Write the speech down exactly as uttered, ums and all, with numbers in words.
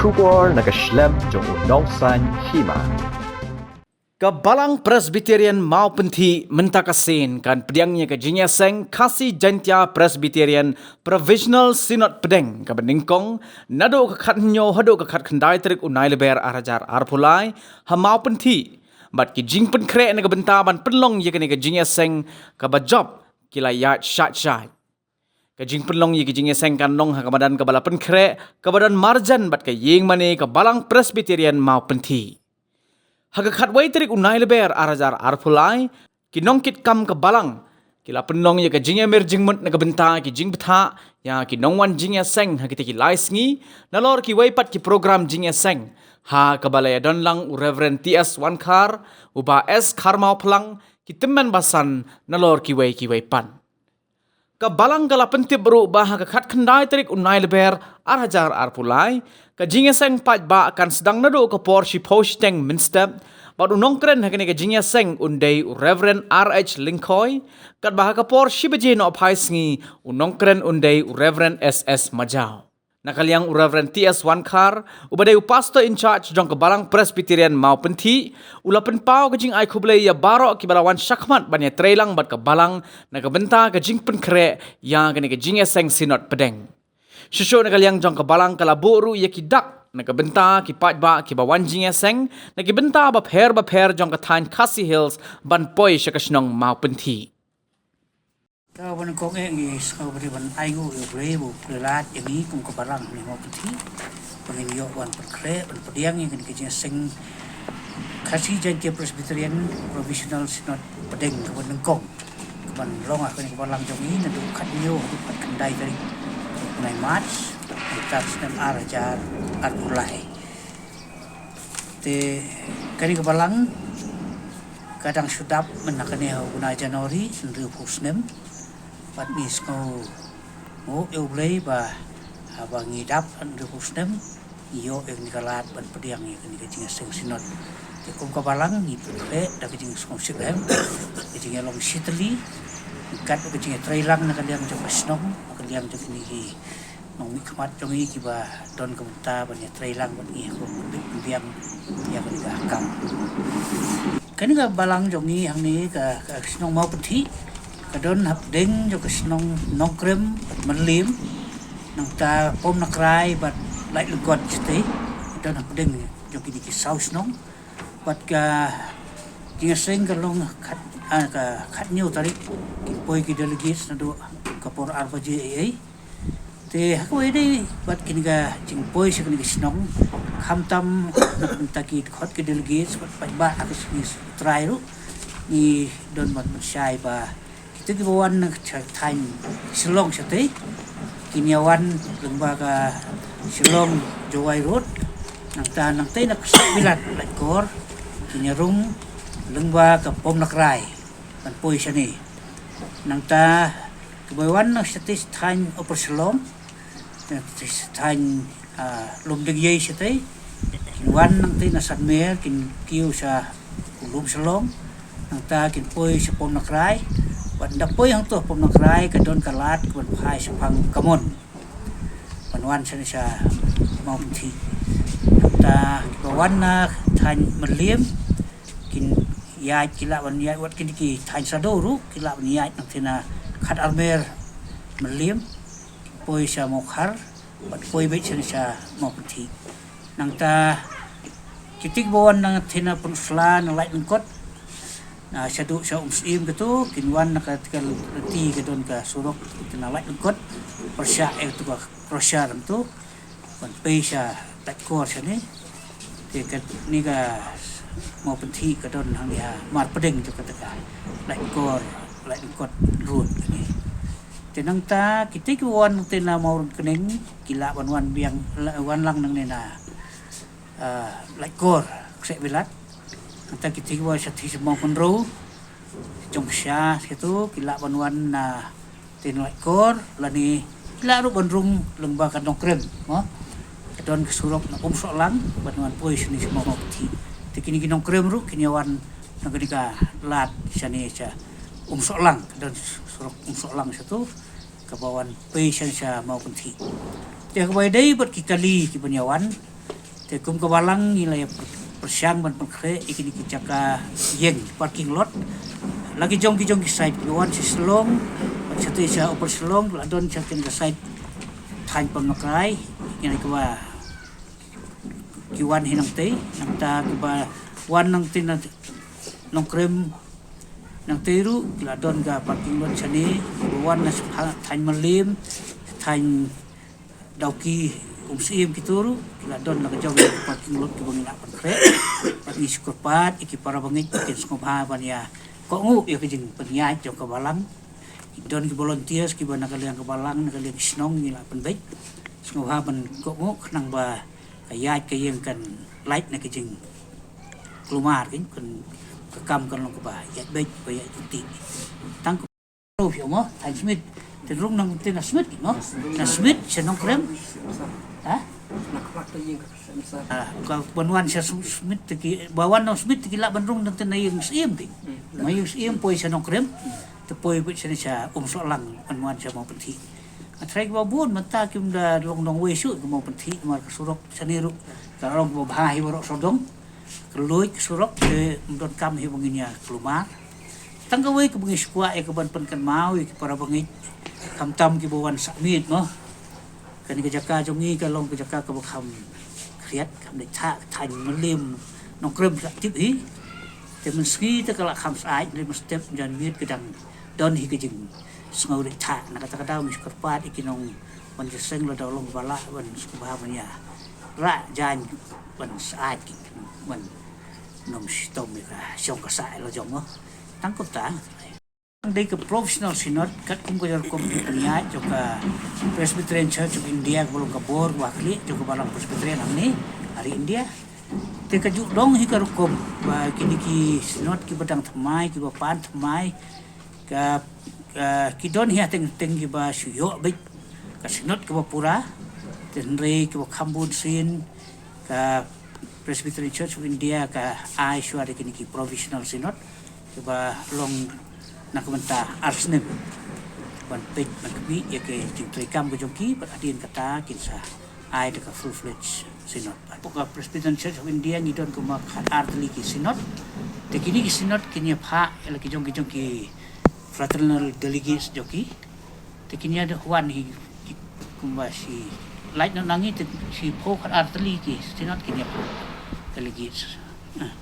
Khubor na ka shlem jong u nongsan hima. Ka Balang Presbyterian Mawpynthi mynta ka sien kan pdiang ïa ka jingïaseng Khasi Jaintia Presbyterian Provisional Synod Pdeng kaba nyngkong naduh ka khathynñiew haduh ka khatkhyndai tarik u Nailber ar hajar arphew lai ha Mawpynthi. Bad ki jingpynkhreh na ka bynta ban pynlong ïa kane ka jingïaseng kaba jop ki la ïaid shait shait. Ka jingpynlong ïa ka jingïaseng kan long ha ka madan kaba la pynkhreh kaba don marjan bad ka ïing mane ka Balang Presbyterian Mawpynthi. Ha ka khatwei tarik u Nailber ar hajar arphew lai, ki nongkitkam ka Balang ki la pynlong ïa ka jingïamir jingmut na ka bynta ki jingbthah ïa ki nongwan jingïaseng ha kita ki lai sngi, nalor kiwei pat ki program jingïaseng ha kaba la ïadon lang u Reverend T S Wankhar, u Bah S Kharmawphlang, ki tymmen basan nalor kiwei kiwei pat. Ka Balang ka la pyntip ruh ba ha ka khatkhyndai tarik u Nailber ar hajar arphew lai, ka jingïaseng paidbah kan sdang naduh ka por shiphew shiteng mynstep, bad u nongkren ha kane ka jingïaseng un dei u Reverend R H Lyngkhoi, katba ha ka por shi baje nohphai sngi u nongkren un dei u Reverend S S Majaw. Na ka liang u Reverend T S Wankhar, uba dei u Pastor in charge jong ka Balang Presbyterian Mawpynthi, u la pynpaw ka jingai khublei ïa baroh kiba la wan shakhmat ban ïatreilang bad ka Balang na ka bynta ka jingpynkhreh ïa kane ka jingïaseng Synod Pdeng. Shuh shuh na ka liang jong ka Balang ka la buh ruh ïa ki dak na ka bynta ki paidbah kiba wan jingïaseng na ki bynta bapher bapher jong ka thaiñ Khasi Hills ban poi sha ka shnong Mawpynthi. Ka ban kong eh ngi sngewbha ban ai nguh ïa U Blei, ba U Blei lad ïa ngi kum ka Balang ha Mawpynthi ba ngin ïoh ban pynkhreh ban pdiang ïa kane ka jingïaseng Khasi Jaintia Presbyterian Provisional Synod Pdeng kaba nyngkong, kaban long ha kane ka Balang jong ngi naduh khathynñiew haduh khatkhyndai tarik u bnai March, mynta ka snem ar hajar arphew lai. Te kane ka Balang ka dang shu dap mynta kane ha u bnai January hynriewphew snem. Bad ngi sngewnguh ïa U Blei ba haba ngi dap hynriewphew snem ngi ïoh ïa kane ka lad ban pdiang ïa kane ka jingïaseng Synod. Te kum ka Balang ngi pynkhreh da ka jingsngewsih em, ka jingïalong shitylli, kat ka jingïatreilang na ka liang jong ka shnong, na ka liang jong kine ki nongmihkhmat jong ngi kiba don ka bynta ban ïatreilang bad ngi ha ka pynbiang ïa kane ka kam. Kane ka Balang jong ngi hangne ka, ka shnong Mawpynthi ka don hapdeng jong ka shnong Nongkrem bad Mylliem, nangta Pom Nakrai bad Laitlyngkot shatei, ka don hapdeng jong kine ki saw shnong. Bad ka jingïaseng ka long khat, ah, ka khathynñiew tarik, kin poi ki delegates naduh ka por ar baje eiei. Te ha kawei de bad kine ka jingpoi sha kane ka shnong, khamtam na ka bynta ki dkhot ki delegates bad paidbah ha ka sngi U Trai ruh, ngi don ban pynshai ba kita kiba wan na ka thaiñ Shillong shatei kin ïa wan lyngba ka Shillong Jowai Road, nangta nangtei na Kseh Bilat Laitkor kin ïa rung lyngba ka Pom Nakrai ban poi shane. Nangta kiba wan na shatei thaiñ Upper Shillong, shatei thaiñ, ah, Lumdiengjri shatei, kin wan nangtei na Sanmer kin kiew sha u Lum Shillong, nangta kin poi sha Pom Nakrai. Bad ynda poi hangto Pom Nakrai ka don ka lad kaban phai shaphang Kamon ban wan shane sha Mawpynthi. Nangta kiba wan na thaiñ Mylliem kin ïaid, ki lah ban ïaid wat kine ki thaiñ Sadoo ruh ki lah ban ïaid nangtei na Khatarmer Mylliem, poi sha Mawkhar bad poi beit shane sha Mawpynthi. Nangta kita kiba wan nangtei na Pynursla na Laitlyngkot, na shaduh sha Umsyiem kato, kin wan na ka, ka lynti ka don ka surok na Laitlyngkot, pyrshah ïa kato ka crusher hangto ban poi sha Laitkor shane. Te kane ka Mawpynthi ka don hangne ha marpdeng jong kata ka Laitkor, Laitlyngkot Road kane. Te nangta kita kiba wan nangtei na Mawryngkneng ki lah ban wan biang, la-, wan lang nangne na, ah, Laitkor, Kseh Bilat. Nangta kita kiba wan shatei sha Mawkynrew, Jongksha, sha kato ki lah ban wan na tei na Laitkor, lane ki lah ruh ban rung lyngba ka Nongkrem, mo. Ka don ka surok na Umsohlang ban wan poi shane sha Mawpynthi. Te kine ki Nongkrem ruh kin ïa wan na kane ka lad shane sha Umsohlang, ka don surok Umsohlang sha kato kaba wan poi shane sha Mawpynthi. Te kaba ïadei bad ki kali kiban ïa wan, Te kum ka Balang ngi la ïa pyrshang ban pynkhreh ïa kine ki jaka ïing, parking lot. La ki jong ki jong ki side, ki wan sha Shillong, bad shatei sha Upper Shillong, la don sha kine ka side thaiñ Pamnakrai, kine kiba ki wan hi nangtei, nangta kiba wan nangtei na Nongkrem, nangtei ruh ki la don ka parking lot shane, kiba wan na sha thaiñ Mylliem, thaiñ Dawki, Umsyiem kito ruh ki la don la ka jong ka parking lot kiba ngi la pynkhreh. Bad ngi shu kyrpad ïa ki para bangeit ba kin sngewbha ban ïa kohnguh ïa ka jingpynïaid jong ka Balang. Ki don ki volunteers kiba na ka liang ka Balang, na ka liang ki shnong ngi la pynbeit. Sngewbha ban kohnguh khnang ba ka ïaid ka ïing kan lait na ka jingkulmar, kan, kan, ka kam kan long kaba ïaid beit, ba ïaid juti. Tang ka Ro phi mo, thaiñ Smit. Te rung nangtei na Smit mo. Na Smit sha Nongkrem. Ha? Ah, ka ban wan sha Sm-, Smit te ki, ba wan na Smit te ki lah ban rung nangtei na ïing Syiem te. Na ïing Syiem poi sha Nongkrem. Te poi beit shane sha Umsohlang ban wan sha Mawpynthih. Nga tharai kiba bun mynta kim da long nongwei shuh ki Mawpynthih namar ka surok shane ruh ka long ba bha hi baroh sawdong. Ka luid ka surok te ym donkam hi ba ngin ïa kulmar. Tang kawei kaba ngi shu kwah ïa ka ban pynkynmaw ïa ki para bangeit, khamtam kiba wan sah miet mo. Kane ka jaka jong ngi ka long ka jaka kaba kham khriat, kham dei thah, ka thaiñ Mylliem Nongkrem ka tip hi. Te mynsngi te ka la kham syaid, hynrei mynstep jan miet ka dang don hi ka jingsngew dei thah. Na kata ka daw ngi shu kyrpad ïa ki nongwan jingïaseng lada long ba lah ban sngewbha ban ïa rah jaiñ ban syaid ki, ban nym shitom ïa ka shong ka sah la jong mo. Tang kumta. Dei ka professional synod, katkum ka rukom ki pynïaid jong ka Presbyterian Church of India, kaba long ka bor ba khlieh jong ka Balang Presbyterian hangne ha ri India. Te ka ju dong hi ka rukom ba kine ki synod kiba dang thymmai, kiba pan thymmai, ka, ka, ki don hi ha teng teng kiba shu ïoh beit ka synod kaba pura, te hynrei kiba kham bun sien ka Presbyterian Church of India ka ai shuwa da kine ki professional synod kiba long na ka bynta ar snem ban peit ban khmih ïa ka jingtrei kam ka jong ki, bad hadien kata kin sa ai da ka full fledged synod. Hapoh ka Presbyterian Church of India ngi don kumba khat ar tylli ki synod. Te kine ki synod kin ïa phah ïa la ki jong ki jong ki fraternal delegates jong ki. Te kin ïa da wan hi ki kumba shi lait noh na ngi te shiphew khat ar tylli ki synod kin ïa phah delegates. Ah.